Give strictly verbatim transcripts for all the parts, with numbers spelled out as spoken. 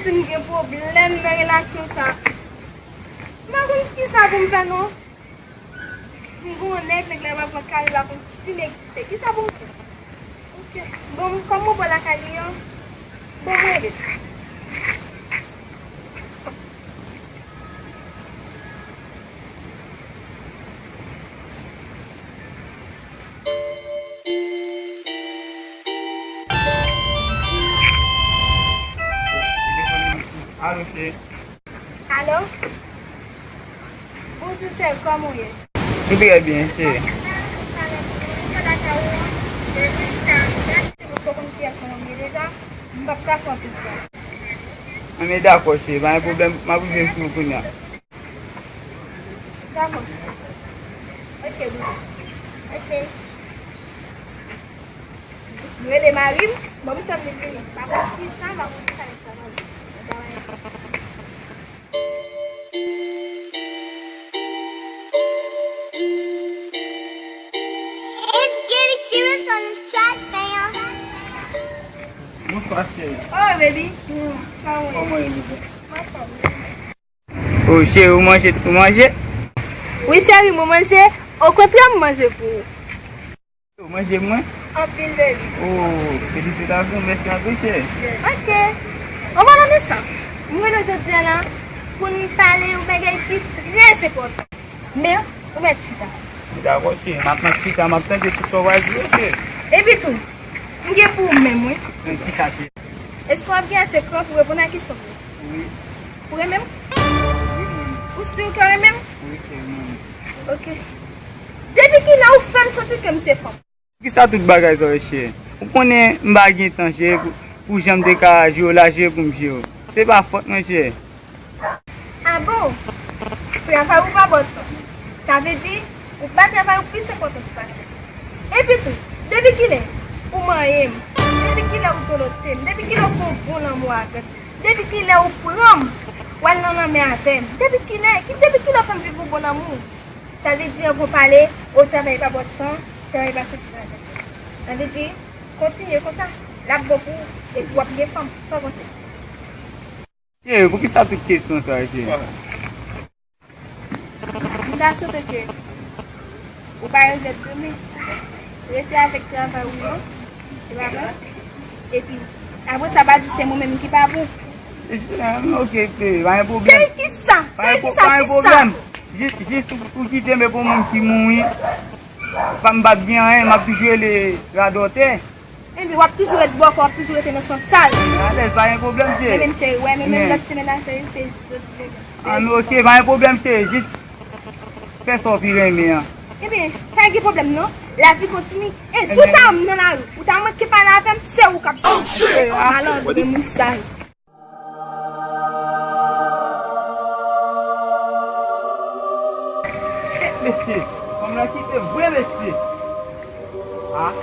M gen pwoblèm nan relasyon sa. M pa konn kisa pou m fè non. M gen yon nèg, nèg la pa pran kal, li pa konn si m egziste. Kisa pou m fè? Ok. Bon, kòm mwen pran lakay li an, bon, mwen rele. Alo, cheri. Alo? Bonjou, cheri, kòman w ye? M trè byen, cheri. M p ap ka fè anpil tan. Anben, dakò, cheri, pa gen pwoblèm, m ap rive sou ou kounye a. Dakò, cheri. Ok, bebe. Ok. M rele mari m, bon, m tann li vini. Pa konn kisa, pa konn kisa li travay. It's getting serious on this track, fam. Bonswa, cheri. Oh, baby. Kòman w ye? Kòman w ye, bebe? Mwen anfòm. Oh, cheri, ou manje, ou manje? Wi, cheri, mwen manje. Okontrè, m manje pou ou. Ou manje mwen? Anpil, baby. Oh, felisitasyon, mèsi anpil, cheri. Ok. An palan de sa, m rele w jodi a la pou n pale yon bagay ki trè enpòtan. Men, ou mèt chita. Dakò, cheri, m ap, m ap chita, m ap tande tout sa w pral di yo, cheri. Epi tou, m gen pou ou menm, wi. Men kisa, cheri? Èske w ap gen ase kran pou reponn a kesyon m yo? Wi. Ou renmen m? Wi, mwen. Ou si ke w renmen m? Wi, cheri, mwen. Ok. Depi kilè ou fè m santi ke m se fanm? Poukisa tout bagay sa yo, cheri? Ou konnen m pa gen tan, cheri, pou, pou jan m te ka jere w la, cheri, pou m jere w. Se pa fòt mwen, cheri. A bon? Travay ou pa ba w tan. Sa vle di, ou ba travay ou plis enpòtans pase. Epi tou, depi kilè ou manyen m? Depi kilè ou dolote m? Depi kilè ou fè yon bon lanmou avè m? Depi kilè ou pran m, w al nan lanmè avè m? Depi kilè, ki, depi kilè w fè m viv yon bon lanmou? Sa vle di, an bon pale, ou travay pa ba w tan, travay pa sesi pa sa. Sa vle di, kontinye konsa, l ap bon pou ou, epi w ap gen fanm, san konte. Cheri, poukisa tout kesyon sa, cheri? M ta swete ke ou pa regrèt demen. Rete avèk travay ou yo. Se pa vre? Epi, apre sa, pa di se mwen menm ki pa bon. Ok, pa gen pwoblèm. Cheri, kisa? Cheri, kisa? Kisa? Jis, jis ou, ou kite m pou moun ki mouri. Pa m p ap gen anyen, m ap toujou rele radòtè. Enben, w ap toujou ret bòkò, w ap toujou rete nan sans sal. Alèz, pa gen pwoblèm, cheri. Men menm cheri, wè, men menm lòt semèn la, cheri, se zòt vle. An, ok, pa gen pwoblèm, cheri. Jis fè sa w pi renmen an. Ebyen, pa gen pwoblèm non. Lavi kontinye. E jou ta m nan lari, ou ta manke pale avè m, se ou k ap jwenn. Malandren moun sal. Shit, mesye. Fanm nan kite m vre, mesye. Ah.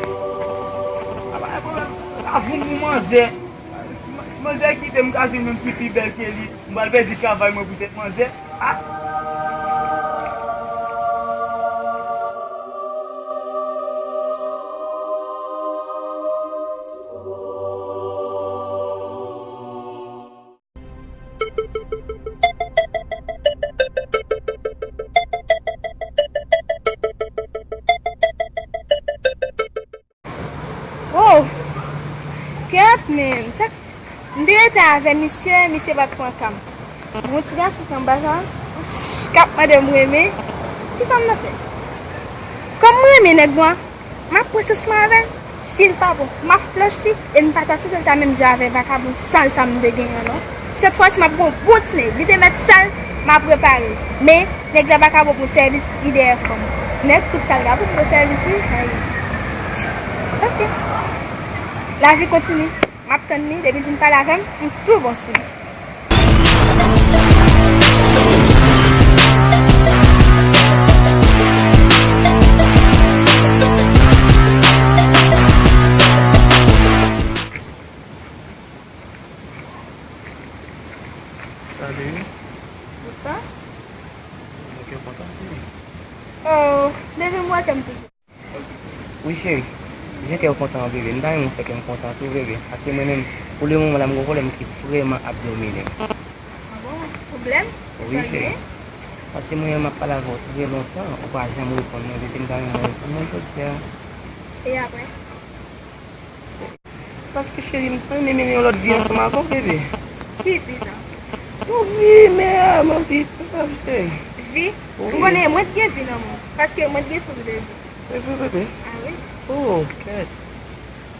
Sa pa gen pwoblèm. Sa voum pou manzè. Manzè kite m, ka jwenn menm ki pi bèl ke li. M pral pèdi travay mwen poutèt manzè. Ah. Oh! Kèt, men, sa, m te rete avè misye, misye pa t pran ka m. Gon ti gason anba sa, k ap mande m renmen. Kisa m nan fè? Kòm m renmen nèg nwa, m ap pran chans mwen avè l. Si l pa bon, m ap flòch li e m pa ta swete l ta menm jan avè vakabon sal sa m te genyen an non. Sèt fwa si m ap gon bon ti nèg, li te mèt sal, m ap repare l. Men, nèg la pa ka bon pou sèvis, li dèyè fanm. Nèg tout sal la pou bon sèvis, wi. Ay. Ok. Lavi kontinye. M ap tann li, depi l vin pale avè m, m tou bon sou li. Salut. Bonswa. Mwen kè kontan, cheri. Oh, depi m wè kè m toujou. Wi, cheri. Je kè w kontan, bebe. M ta renmen w fè kè m kontan tou, bebe. Paske mwen menm, Pou lemoman la, m gen yon pwoblèm ki vrèman ap domine m. Ah bon? Pwoblèm? Wi, cheri. Paske mwen menm m ap pale avè w trè lontan, ou pa janm reponn mwen, depi m ta renmen w reponn mwen jodi a. E apre? Paske cheri, m ta renmen mennen yon lòt vi ansanm avè w, bebe. Ki vi sa? Yon vi, men, ah, m anvi, sa, cheri. Vi? Wi. M konnen mwen t gen vi nan mwen, paske mwen t gen sou de vi. Bebe, bebe. Ah wi? Oh, kèt.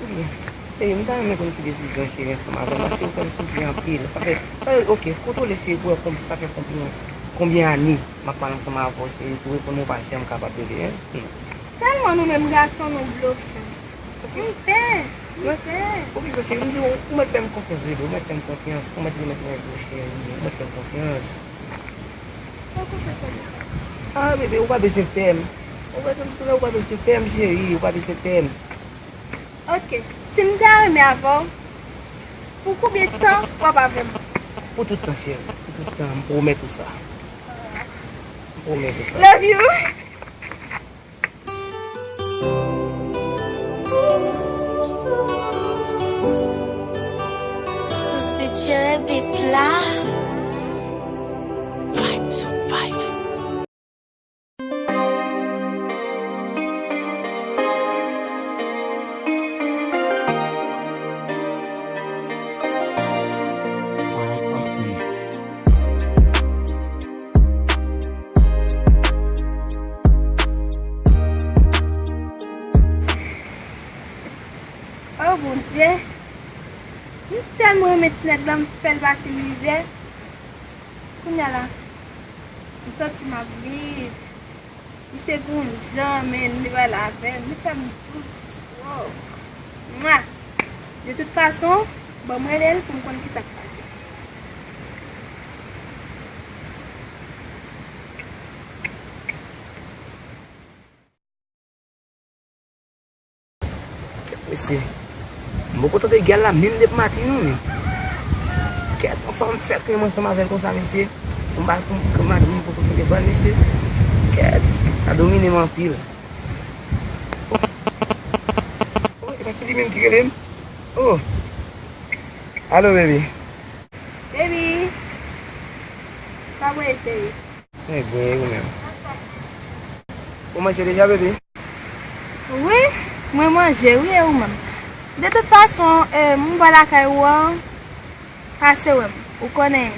Wi. Cheri, m ta renmen konn ki desizyon cheri ansanm avè m, paske ou fè m soufri anpil. Sa fè, sa fè, ok, kontwole cheri pou wè konb-, sa fè konbyen, konbyen ane m ap pale ansanm avè w cheri, pou reponn mwen ou pa janm kapab bebe, hein? Hmm. Tèlman nou menm gason nou blofe. M pè, m pè. Poukisa cheri, m di w, ou mèt fè m konfyans bebe, ou mèt fè m konfyans, ou mèt remèt mwen vre cheri, ou mèt fè m konfyans. Fè w konfyans nan sa? Ah bebe, ou pa bezwen pè m. Ou wè, janm sou la, ou pa bezwen pè m cheri, ou pa bezwen pè m. Ok, si m ta renmen avè w, pou konbyen tan w ap avè m? Pou tout tan, cheri. Pou tout tan, m pwomèt ou sa. M pwomèt ou sa. Love you. Sous Beat jere beat la. Vibes on vibes. Oh Bondye, m tèlman renmen ti nèg la, m fè l pase mizè. Kounye a la, m santi m ap viv. Misye gon jan, men, li pale avè m, li fè m dous. Wow. Mwa. De tout fason, ban m rele l pou m konn kisa k pase. Mesye, m poko tande egal la menm depi maten non, men. Kèt, yon fanm fèk renmen ansanm avè l konsa, mesye. Pou m pa, pou m, pou m pa, m poko tande bal, mesye. Kèt, sa domine m anpil. Oh, e pa se li menm ki rele m? Oh. Alo, baby. Baby. Sa w ye, cheri? Mwen byen, e ou menm? Ou manje deja, bebe? Wi, mwen manje, wi, e ou menm? De tout fason, eh, m bò lakay ou an, pase wè m. Ou konnen,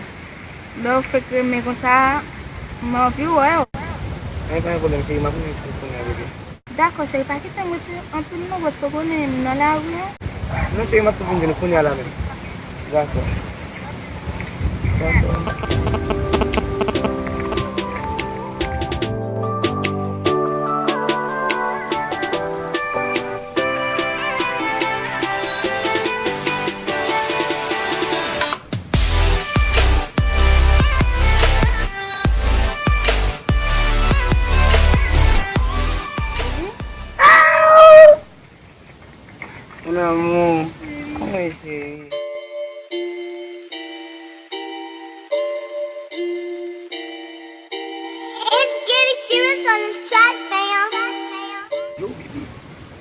lè w fèk renmen konsa, m anvi wè w. Anyen pa gen pwoblèm, cheri, m ap rive sou ou kounye a, bebe. Dakò, cheri, pa kite m rete anpil non, paske w konnen m nan lari an. Non, cheri, m ap tou vin jwenn ou kounye a la menm. Dakò. Dakò. Mon amour, kòman w ye, cheri? It's getting serious on this track, fam. Yo, bebe,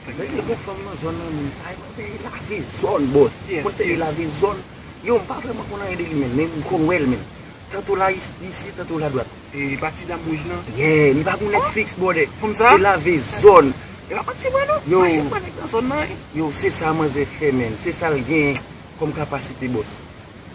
sa fè gen bon fanm nan zòn nan, men sa e mwen te lave zòn, bòs. Mwen te lave zòn. Yo, m pa vrèman konn anyen de li, men, men m konn wè l, men. Tanto la is-, isi, tanto la dwat. E pa ti dam wouj nan? Yeah, li pa gon Netflix, brother. Fanm sa? Se lave zòn. E pa manti vre non. Yo. Mache pran nèg nan zòn nan, wi. Yo, se sa manzè fè, men. Se sa l gen kòm kapasite, bòs.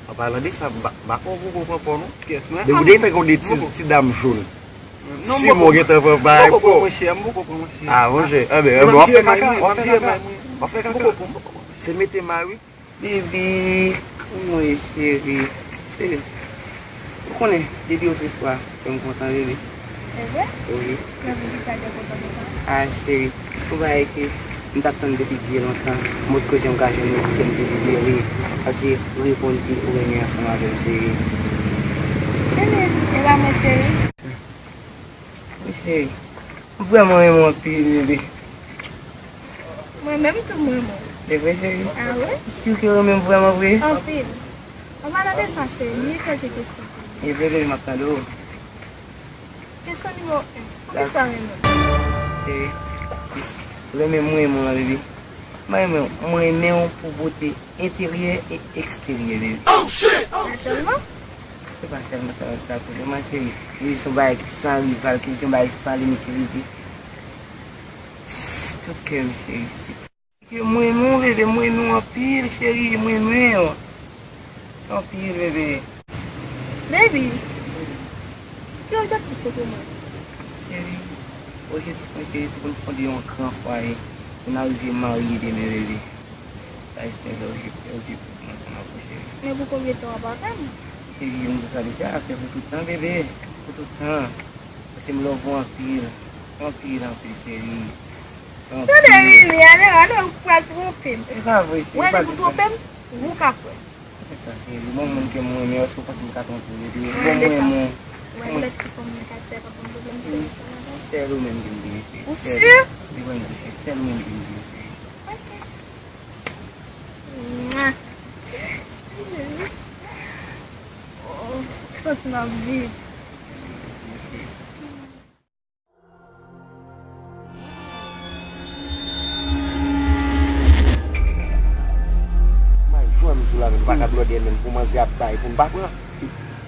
An palan de sa, m pa, m pa kwè w poko pran pò, non. Kiyès, mwen? Depi w detan kon de ti, ti dam jòn. Non, m poko pran. Siman w gentan pran bagay pò. M poko pran, monchè, m poko pran, monchè. Ah, monchè. Anben, anben, w ap fè kaka, w ap fè kaka. W ap fè kaka. M poko pran, m poko pran, monchè. Se mete may, wi. Baby, kòman w ye, cheri? Cheri, ou konnen, depi otrefwa, fè m kontan, bebe. Se vre? Wi. Nan vi ki sa te kontan konsa? Ah, cheri, se yon bagay ke m t ap tann depi byen lontan. M potko janm ka jwenn yon fi ke m te vle, wi. Paske ou reponn ke ou renmen ansanm avè m, cheri. Bebe, e pa mwen, cheri? Wi, cheri. M vrèman renmen w anpil, bebe. Mwen menm tou, m renmen w. E vre, cheri? Ah wi? Ou si ke w renmen m vrèman vre? Anpil. An palan de sa, cheri, m gen kèlke kesyon pou ou. E vre, bebe, m ap tande w. Kesyon nimewo en. Poukisa w renmen m? Cheri, renmen m, renmen w lan, bebe. Mwen renmen w, mwen renmen w pou bote enteryè e eksteryè, bebe. Sèlman? Se pa sèlman sa, sa tou, non, ma chérie. Li se yon bagay ki san rival, ki se yon bagay ki san limit, ki rive tout kè m, cheri. Ke mwen renmen w, bebe, mwen renmen w anpil, cheri, mwen renmen w anpil, bebe. Baby, ki objektif ou pou mwen? Cheri, objektif mwen, cheri, se pou n fonde yon gran fwaye, pou n arive marye demen, bebe. Sa se sèl objektif, objektif mwen ansanm avè w, cheri. Men pou konbyen tan w ap atann? Cheri, m di w sa deja, se pou tout tan, bebe, pou tout tan. Paske m love ou anpil, anpil, anpil, cheri. Tande Mimi, ale, ale, ou pral twonpe m. E pa vre, cheri, pa di sa. Ou wè, menm ou twonpe m, ou ka kwè. Ki sa, cheri? Bon, moun ke m renmen, èske w panse m ka twonpe w, bebe? Bon, mwen renmen w. Ou wè, lòt ti fanm nan ka fè pa konn pwoblèm sèl ou menm ki m genyen, cheri. Ou si? Li pa di, cheri, sèl ou menm ki m genyen, cheri. Ok. Mwa. Oh, santi m ap viv. Mwen jwenn m sou la menm, pa ka blòdè menm, pou manzè ap bay, pou m pa pran.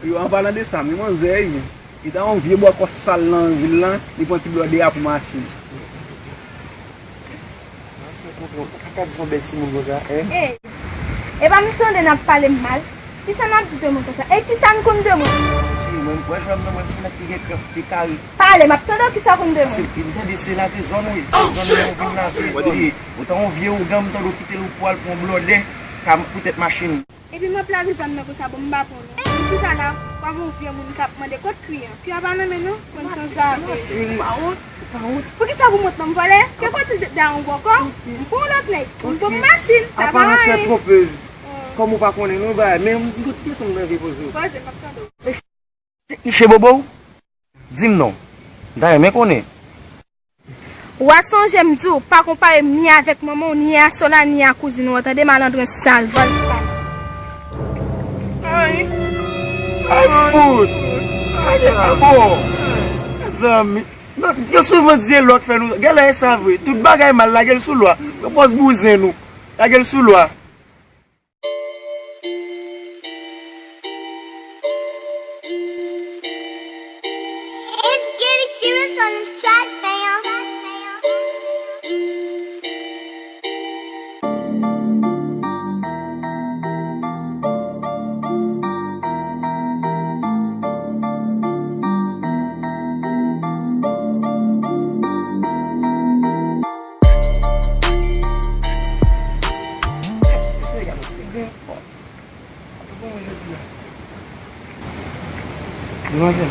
Yo, an palan de sa, men manzè, wi. Li ta yon vye bòkò sal nan vil lan, li pran ti blòdè a pou machin. Sa fè konprann. Sa ka di son bèl timoun konsa, en? Ey, e pa misye tande n ap pale m mal? Kisa n ap di de mwen konsa? E kisa n konn de mwen? Cheri, mwen, mwen jwenn nan mwen, se nèg ki gen kran, ki kare. Pale, m ap tande w, kisa w konn de mwen? Se, m tande se lave zòn ou ye, se zòn nan ou vin lave. Ou ta yon vye ougan, m tande w kite l ou pou al pran blòdè, ka poutèt machin. Epi m ap lave zòn nan konsa, bon, m pa pran non. M chita la, kòm yon vye moun k ap mande kot kwi an. Kwi a pa nan men nou, konn sanzave. Ou pa wont, ou pa wont. Poukisa pou m wont non, m vòlè? Ke fòtil de, de yon bòkò? M pa yon lòt nèg. M pran machin, sa pa anyen. Aparans fè twonpez. Kòm ou pa konnen non, bagay, men m gon ti kesyon m ta anvi poze w. Poze, m ap tande w. Teknisyen bobo w? Di m non. M ta renmen konnen. W a sonje m di w, pa konpare m ni avèk manman w, ni a Sola, ni a kouzin w an, tande, malandren sal, vòlè. Ay! Ay, fout! Ay, a bon! Mezanmi, non, yo souvan di e lwa k fè nou, genlè e sa vre. Tout bagay mal, lage l sou lwa. Yo pòs bouzen nou. Lage l sou lwa. It's getting serious on this track, fam. Demwazèl,